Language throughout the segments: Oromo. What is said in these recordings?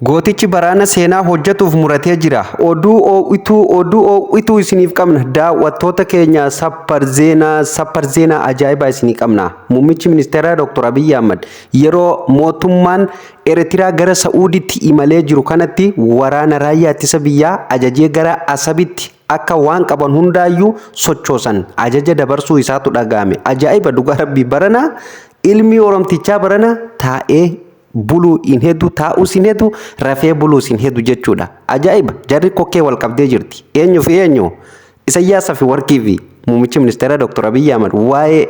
Gootichi baraana seenaa hojjetuuf muratee jira. Oduu oo'ituu, oduu oo'ituu isiniif qabna. Daawwattoota keenya, sapar zeenaa, sapar zeenaa ajaa'ibaa isinii qabna. Muummichi ministeeraa Dr. Abiyyi Ahmad yeroo mootummaan Eritiraa gara Sa'uuditti imalee jiru kanatti waraana raayyaa ittisa biyyaa ajajee gara Asabitti akka waan qaban hundaayyuu sochoosan ajaja dabarsuu isaatu dhaga'ame. Ajaa'iba dhugaa rabbii, barana ilmi Oromtichaa barana taa'ee buluu hin hedu, taa'uus hin hedu, rafee buluus hin hedu jechuudha. Ajaa'iba, jarri kokkee wal qabdee jirti. Eenyu fi eenyu? Isayyaas Afiwarqii fi muummichi ministeeraa Dr. Abiyyi Ahmad waa'ee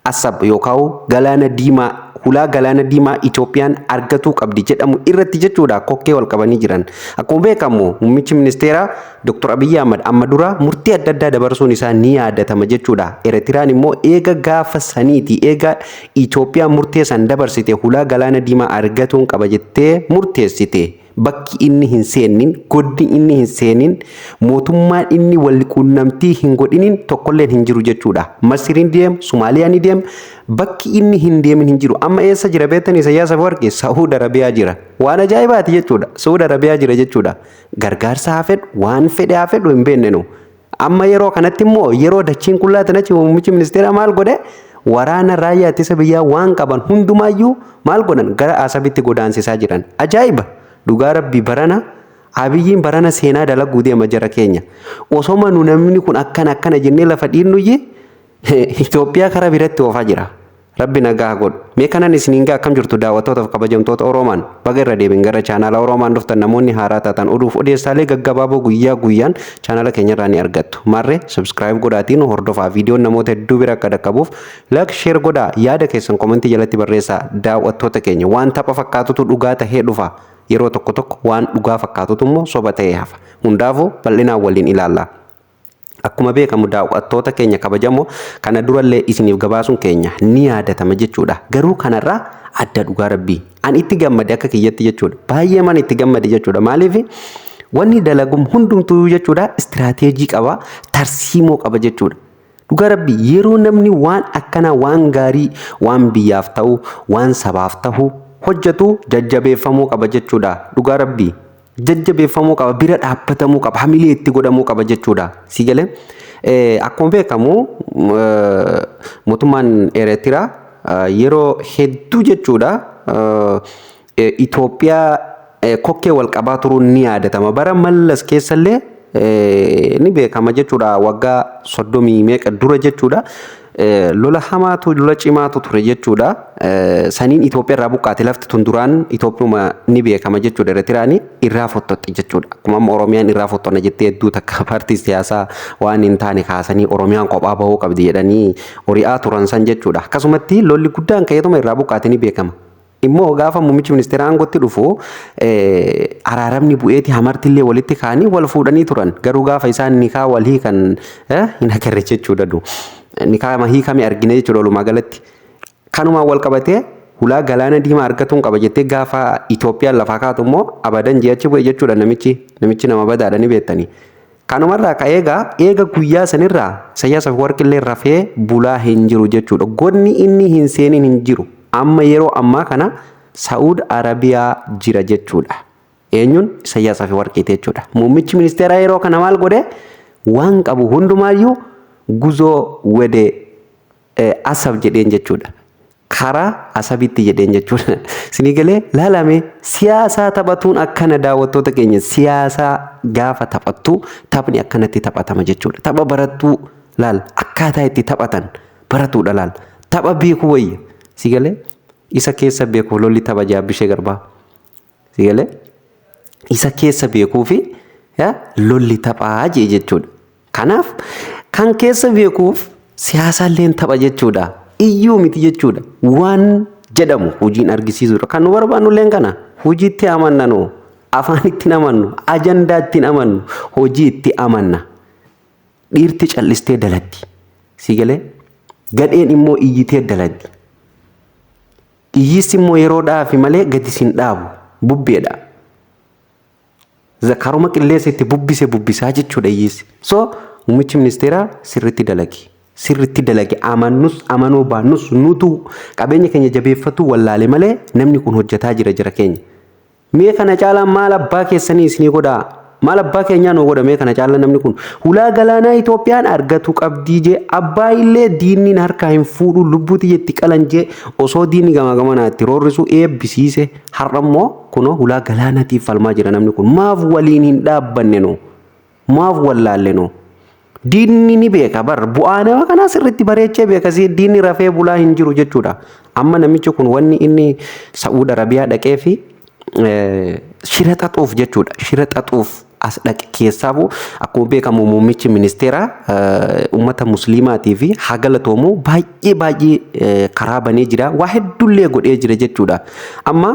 Asab yookaan galaana diimaa, hulaa galaana diimaa Itoophiyaan argatuu qabdi jedhamu irratti jechuudha kokkee wal qabanii jiran. Akkuma beekamu, muummichi ministeeraa Dr. Abiyyi Ahmad amma dura murtii adda addaa dabarsuun isaa ni yaadatama jechuudha. Eritiraan immoo eega gaafa saniiti, eega Itoophiyaan murtee san dabarsite, hulaa galaana diimaa argatuun qaba jettee murteessite. Bakki inni hin seennin, godni inni hin seenin, mootummaan inni wal quunnamtii hin godhinin tokkolleen hin jiru jechuudha. Masiriin deem, Somaaliyaa ni deem, bakki inni hin deemin hin jiru. Amma eessa jira beektanii Isaayyaas Afwerqi? Saa'ud Arabiyaa jira. Waan ajaa'ibaati jechuudha. Saa'ud Arabiyaa jira jechuudha. Gargaarsa haa fedhu, waan fedhe haa fedhu, hin beekne nu. Amma yeroo kanatti immoo, yeroo dachiin qullaa tanatti, muummichi ministeeraa maal godhe? Waraana raayyaa ittisa biyyaa waan qaban hundumaayyuu maal godhan? Gara Asabitti godaansisaa jiran. Ajaa'iba! Dhugaa rabbii, barana Abiyyiin barana seenaa dalaguu deema jara keenya. Osoma nu namni kun akkana akkana jennee lafa dhiinnuyyi, Itoophiyaa karaa biratti oofaa jira. Rabbi nagaa godhu. Mee kanan isiniin gaa, akkam jirtu daawwattootaaf kabajamtoota Oroomaan? Baga irra deebiin gara chaanaala Oroomaan dhuftan. Namoonni haaraa taatan oduuf odeessaalee gaggabaaboo guyyaa guyyaan chaanaala keenyarraa ni argattu. Maarree subscribe godhaatiin hordofaa. Viidiyoon namoota hedduu bira akka dhaqqabuuf like, share godhaa, yaada keessan komentii jalatti barreessaa. Daawwattoota keenya, waan tapha fakkaatutu dhugaa tahee dhufa. Yeroo tokko tokko waan dhugaa fakkaatutu immoo soba ta'ee hafa. Hundaafuu bal'inaan waliin ilaalla. Akkuma beekamu, daawwattoota keenya kabajamoo, kana durallee isiniif gabaasuun keenya ni yaadatama jechuudha. Garuu kanarraa adda, dhugaa rabbii. An itti gammade akka kiyyatti jechuudha. Baay'ee man itti gammade jechuudha. Maaliif? Wanni dalagum hundumtuu jechuudha istiraateejii qaba, tarsiimoo qaba jechuudha. Dhugaa rabbii, yeroo namni waan akkanaa, waan gaarii, waan biyyaaf ta'u, waan sabaaf ta'u hojjetu jajjabeeffamuu qaba jechuudha. Dhugaa rabbii, jajjabeeffamuu qaba, bira dhaabbatamuu qaba, hamilee itti godhamuu qaba jechuudha. Si galee, akkuma beekamu mootummaan Eertiraa yeroo hedduu jechuudha Itoophiyaa kokkee wal qabaa turuun ni yaadatama. Bara Mallas keessallee ni beekama jechuudha, waggaa 30 meeqa dura jechuudha. Lola hamaatu, lola cimaatu ture jechuudha. Saniin Itoophiyaa irraa buqqaate. Lafti tun duraan Itoophiyuma ni beekama jechuudha. Eritiraan irraa fottoxxi jechuudha. Akkuma amma Oromiyaan irraa fottonna jettee hedduu takka paartii siyaasaa waan hin taane kaasanii Oromiyaan kophaa bahuu qabdi jedhanii hori'aa turan san jechuudha. Akkasumatti lolli guddaan ka'eetuma irraa buqqaate ni beekama. Immoo gaafa muummichi ministeera aangootti dhufu araaramni bu'eeti, hamartillee walitti kaanii wal fuudhanii turan. Garuu gaafa isaan nikaa wal hiikan hin agarre jechuudha. Nikaa hiikame argine jechuudha walumaa galatti. Kanumaan wal qabatee hulaa galaana diimaa argatuun qaba jettee gaafa Itoophiyaan lafaa kaatu immoo abadan ji'achi bu'e jechuudha namichi. Namichi nama badaadha, ni beektanii. Kanumarraa ka'ee egaa eega guyyaa sanirraa Isaayyaas Afwerqi illee rafee bulaa hin jiru jechuudha. Godni inni hin seenin hin jiru. Amma yeroo ammaa kana Sa'uud Arabiyaa jira jechuudha. Eenyuun? Isaayyaas Afwerqiiti jechuudha. Muummichi ministeeraa yeroo kana maal godhe? Waan qabu hundumaayyuu guzoo wede Asab jedheen jechuudha. Karaa Asabitti jedheen jechuudha. Isinii galee laalame, siyaasaa taphatuun akkana, daawwattoota keenya, siyaasaa gaafa taphattu taphni akkanatti taphatama jechuudha. Tapha barattuu laal, akkaataa itti taphatan baratuudha laal. Tapha beekuu wayya. Si galee, isa keessa beeku lolli tapha jaabbishee garbaa. Si galee, isa keessa beekuu fi lolli taphaa jee jechuudha. Kanaaf kan keessa beekuuf siyaasaalleen tapha jechuudha. Iyyuu miti jechuudha. Waan jedhamu hojiin argisiisuudha. Kan nu barbaannu illee kana, hojiitti amanna nu. Afaan itti amannu, ajandaa ittiin amannu, hojii itti amanna. Dhiirti callistee dalagdi. Si galee, gadheen immoo iyyitee dalagdi. Iyyiis immoo yeroo dhaafi malee gadi sin dhaabu. Bubbeedha. Karuma qilleensa itti bubbise bubbisaa jechuudha iyyiisi. So muummichi ministeeraa sirriitti dalagi. Sirriitti dalagi, amannus amanuu baannus, nutu qabeenya keenya jabeeffatu wallaale malee namni kun hojjetaa jira jira keenya. Mee kana caalaa maal abbaa keessanii isinii godhaa? Maal abbaa keenyaa nu godha mee kana caalaa namni kun? Hulaa galaanaa Itoophiyaan argatu qabdii jee, abbaa illee diinni harkaa hin fuudhu, lubbuuti jetti qalan jee, osoo diinni gamaa gamanaa itti roorrisu eebbisiise. Har'a immoo kunoo hulaa galaanaatiif falmaa jira namni kun. Maaf waliin hin dhaabbanne nu? Maaf wallaalle nu? Diinni ni beeka bar, bu'aa nama kanaa sirriitti bareechee beeka, si diinni rafee bulaa hin jiru jechuudha. Amma namichi kun wanni inni Sa'uud Arabiyaa dhaqee fi shira xaxuuf jechuudha. Shira xaxuuf as dhaqe. Keessaafuu akkuma beekamu muummichi ministeeraa uummata musliimaatii fi haa galatoomu, baay'ee baay'ee karaa banee jira. Waa hedduullee godhee jira jechuudha. Amma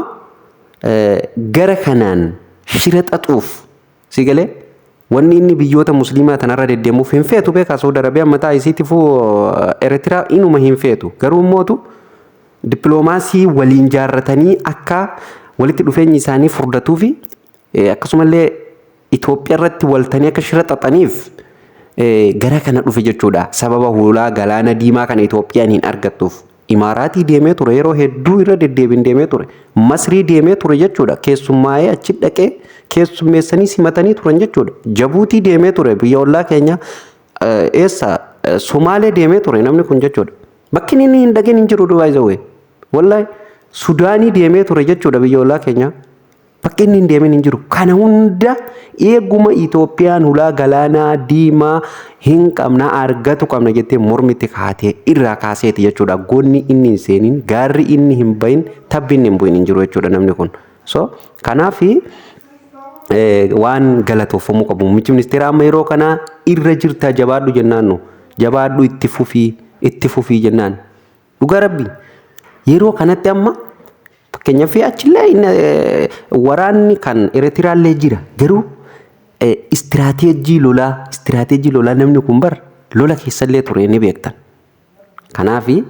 gara kanaan shira xaxuuf si galee wanni inni biyyoota musliimaa tanarra deddeemuuf hin feetu beekaa. Saudi Arabiyaan mataa isiitifuu Eertiraa inuma hin feetu. Garuu immootu dippiloomaasii waliin jaarratanii akka walitti dhufeenyi isaanii furdatuu fi akkasumallee Itoophiyaa irratti waltanii akka shira xaxaniif gara kana dhufe jechuudha. Sababa hulaa galaana diimaa kana Itoophiyaan hin argattuuf. Imaaraatii deemee ture, yeroo hedduu irra deddeebiin deemee ture. Masrii deemee ture jechuudha. Keessummaa'ee achi dhaqee keessummeessanii simatanii turan jechuudha. Jabuutii deemee ture, biyya ollaa keenya eessa, Somaalee deemee ture namni kun jechuudha. Bakki inni hin dhaqin hin jiru, Dubaay zawwee. Wallahi Sudaanii deemee ture jechuudha, biyya ollaa keenya. Bakki inni hin deemin hin jiru. Kana hunda eeguma Itoophiyaan hulaa galaanaa diimaa hin qabna, argatu qabna jettee mormitti kaatee irraa kaaseeti jechuudha. Gonni inni hin seenin, gaarri inni hin bahin, tabbi inni hin bu'in hin jiru jechuudha namni kun. So kanaafi waan galatoofamuu qabu. Muummichi ministeeraa amma yeroo kana irra jirta, jabaadhu jennaan, nu jabaadhu, itti fufii, itti fufii jennaan. Dhugaa rabbi, yeroo kanatti amma fakkeenyaaf achillee waraanni kan Eritiraallee jira, garuu istiraateejii lolaa namni kun bar lola keessallee ture ni beektan. Kanaafi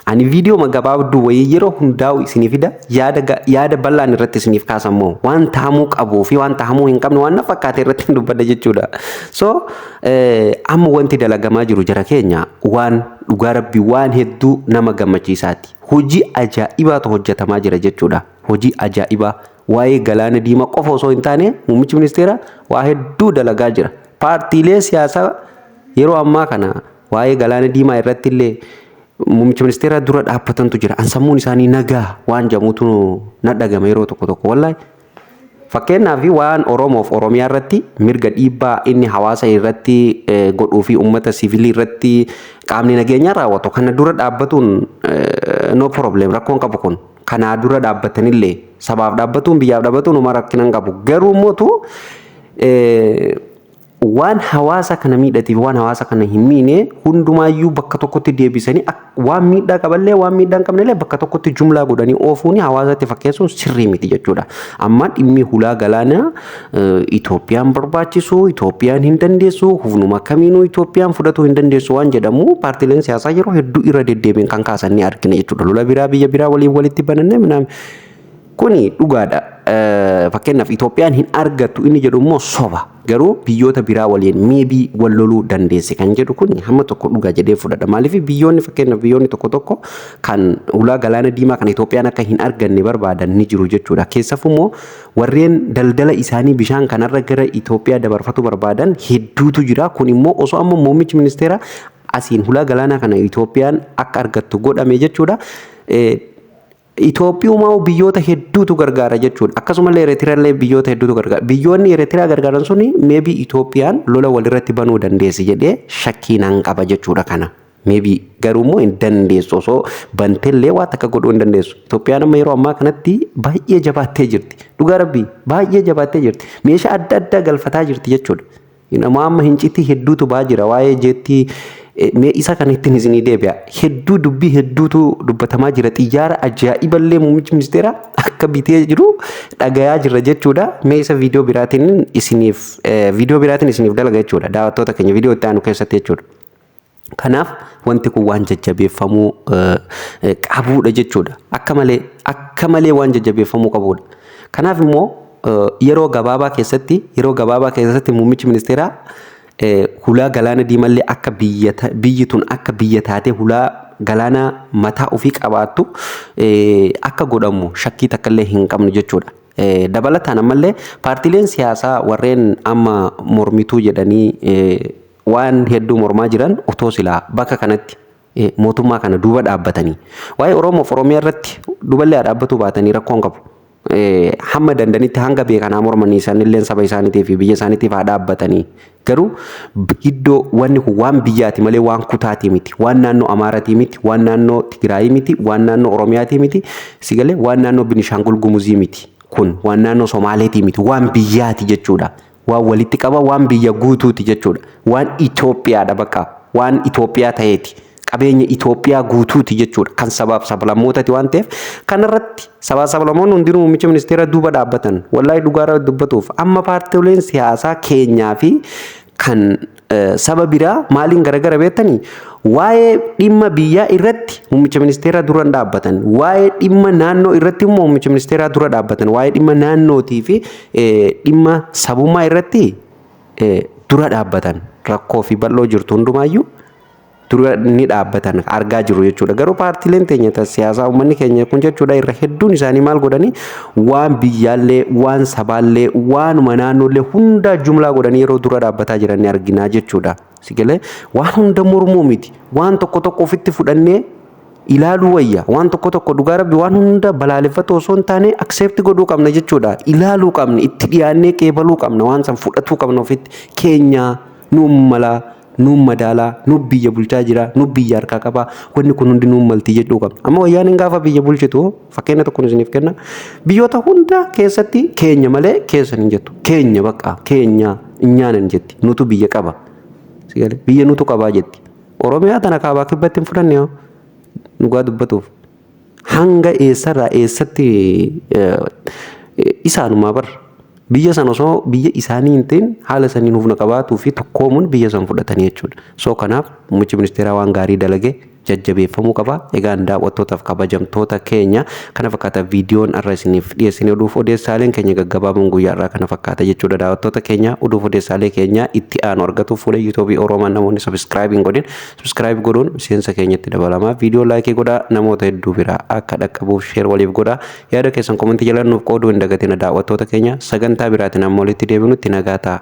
ani viidiyoo gabaabduu wayii yeroo hundaa'u isinii fida, yaada bal'aan irratti isiniif kaasammoo waan tahamuu qabuu fi waan tahamuu hin qabne, waan na fakkaate irratti dubbadha jechuudha. So amma wanti dalagamaa jiru, jara keenya, waan dhugaa rabbi waan hedduu nama gammachiisaati. Hojii ajaa'ibaatu hojjetamaa jira jechuudha. Hojii ajaa'ibaa waa'ee galaana diimaa qofa osoo hin taane muummichi ministeera waa hedduu dalagaa jira. Paartiilee siyaasaa yeroo ammaa kana waa'ee galaana diimaa irratti illee muummicha ministeeraa dura dhaabbatantu jira. An sammuun isaanii nagaa waan jedhamutu na dhagama yeroo tokko tokko, wallaahi. Fakkeenyaaf waan Oromoof Oromiyaa irratti mirga dhiibbaa inni hawaasa irratti godhuu fi uummata siivilii irratti qaamni nageenyaa raawwatu kana dura dhaabbatuun no problem, rakkoon qabu kun. Kanaa dura dhaabbatanillee sabaaf dhaabbatuun, biyyaaf dhaabbatuun homaa rakkina hin qabu. Garuu mootu waan hawaasa kana miidhatiif waan hawaasa kana hin miine hundumaayyuu bakka tokkotti deebisanii, waan miidhaa qaballee waan miidhaa hin qabnellee bakka tokkotti jumlaa godhanii oofuun, hawaasatti fakkeessuun sirrii miti jechuudha. Amma dhimmi hulaa galaanaa Itoophiyaan barbaachisu, Itoophiyaan hin dandeessu, humnuma kamiinuu Itoophiyaan fudhatuu hin dandeessu waan jedhamu paartiileen siyaasaa yeroo hedduu irra deddeebiin kan kaasan ni argina jechuudha. Lola biraa biyya biraa waliin walitti banannee minaan kuni dhugaadha. Fakkeenyaaf Itoophiyaan hin argattu inni jedhu immoo soba. Garuu biyyoota biraa waliin maybe wal loluu dandeesse kan jedhu kun hamma tokko dhugaa jedhee fudhadha. Maaliif, biyyoonni, fakkeenyaaf biyyoonni tokko tokko kan ulaa galaana diimaa kana Itoophiyaan akka hin arganne barbaadan ni jiru jechuudha. Keessafuu immoo warreen daldala isaanii bishaan kanarra gara Itoophiyaa dabarfatu barbaadan hedduutu jira. Kun immoo osoo amma muummichi ministeera asiin hulaa galaanaa kana Itoophiyaan akka argattu godhame jechuudha. Itoophiyumaa biyyoota hedduutu gargaara jechuudha. Akkasumallee Eritiraallee biyyoota hedduutu gargaara. Biyyoonni Eritiraa gargaaran suni maybe Itoophiyaan lola walirratti banuu dandeessi jedhee shakkii nan qaba jechuudha kana. Maybe garuu immoo hin dandeessu, osoo banteellee waan takka godhuu hin dandeessu. Itoophiyaan amma yeroo ammaa kanatti baay'ee jabaattee jirti. Dhugaa rabbii, baay'ee jabaattee jirti. Meeshaa adda addaa galfataa jirti jechuudha. Nama amma hincitii hedduutu ba'aa jira waa'ee jeettii, mee isa kana ittiin isinii deebi'a. Hedduu dubbii hedduutu dubbatamaa jira. Xiyyaara ajaa'iballee muummichi ministeeraa akka bitee jiru dhagayaa jirra jechuudha. Mee isa viidiyoo biraatiin isiniif dalaga jechuudha. Daawwattoota keenya, viidiyoo itti aanu keessatti jechuudha. Kanaaf wanti kun waan jajjabeeffamuu qabuudha jechuudha. Akka malee waan jajjabeeffamuu qabuudha. Kanaaf immoo yeroo gabaabaa keessatti muummichi ministeeraa hulaa galaana diimallee akka biyyi tun akka biyya taatee hulaa galaana mataa ofii qabaattu akka godhamu shakkii takkallee hin qabnu jechuudha. Dabalataan ammallee paartiileen siyaasaa warreen amma mormituu jedhanii waan hedduu mormaa jiran otoo silaa bakka kanatti mootummaa kana duuba dhaabbatanii waa'ee Oromoof Oromiyaa irratti duballee haa dhaabbatuu baatanii rakkoon qabu. Hamma dandanitti hanga beekanaa mormanii isaanillee saba isaaniitiif fi biyya isaaniitiif haa dhaabbatanii. Garuu iddoo wanni kun waan biyyaati malee waan kutaatii miti, waan naannoo Amaaratii miti, waan naannoo Tigraayii miti, waan naannoo Oromiyaatii miti, sigalee waan naannoo Binishaangul Gumuzii miti. Kun waan naannoo Somaaleetii miti, waan biyyaati jechuudha. Waan walitti qaba, waan biyya guutuuti jechuudha. Waan Itoophiyaadha bakka, waan Itoophiyaa ta'eeti. Qabeenya Itoophiyaa guutuuti jechuudha. Kan sabaaf sablammootati waan ta'eef kanarratti sabaaf sablammoonni hundinuu muummicha ministeera duuba dhaabbatan. Wallaahi dhugaarra dubbatuuf amma paartiileen siyaasaa keenyaa fi kan saba biraa maaliin garagara beektanii? Waa'ee dhimma biyyaa irratti muummicha ministeeraa dura dhaabbatan. Waa'ee dhimma naannoo irratti immoo muummicha ministeeraa dura dhaabbatan. Waa'ee dhimma naannootii fi dhimma sabummaa irratti dura dhaabbatan. Rakkoo fi bal'oo jirtu hundumaayyuu dura ni dhaabbatan argaa jiru jechuudha. Garuu paartiileen teenya siyaasaa uummanni keenya kun jechuudha irra hedduun isaanii maal godhanii waan biyyaallee, waan sabaallee, waanuma naannoollee hundaa jumlaa godhanii yeroo dura dhaabbataa jiran ni arginaa jechuudha. Sigalee waan hunda mormuu miti. Waan tokko tokko ofitti fudhannee ilaaluu wayya. Waan tokko tokko dhugaa rabbi waan hunda balaaleffatu osoo hin taane accept godhuu qabna jechuudha. Ilaaluu qabna, itti dhiyaannee qeebaluu qabna, waan san fudhatuu qabna ofitti. Keenya nuun malaa, nuun madaalaa, nu biyya bulchaa jira, nu biyya harkaa qabaa, wanni kun hundi nuun maltii jechuu qabna. Amma wayyaaniin gaafa biyya bulchitu fakkeenya tokko isiniif kenna. Biyyoota hunda keessatti keenya malee keessan hin jettu. Keenya bakka keenya nyaanan hin jetti. Nutu biyya qaba. Biyya nutu qabaa jetti. Oromiyaa tana kaabaa kibbatti hin fudhanne yoo dhugaa dubbatuuf. Hanga eessarraa eessatti isaanumaa bar. Biyya san osoo biyya isaanii hin ta'in haala saniin humna qabaatuu fi tokkoomuun biyya san fudhatanii jechuudha. So kanaaf muummichi ministeeraa waan gaarii dalage jajjabeeffamuu qaba. Egaan daawwattootaaf kabajamtoota keenya kana fakkaata viidiyoon har'a isiniif dhiyeessine oduuf odeessaaleen keenya gaggabaaboon guyyaa har'aa kana fakkaata jechuudha. Daawwattoota keenya oduuf odeessaalee keenya itti aanu argatuuf fuula yuutuubii Oroomaan namoonni subscribe hin godhin subscribe godhuun miseensa keenyatti dabalamaa. Viidiyoo like godhaa, namoota hedduu biraa akka dhaqqabuuf share waliif godhaa. Yaada keessan komentii jala nuuf qooduu hin dagatina. Daawwattoota keenya sagantaa biraatiin amma walitti deebinutti nagaa ta'a.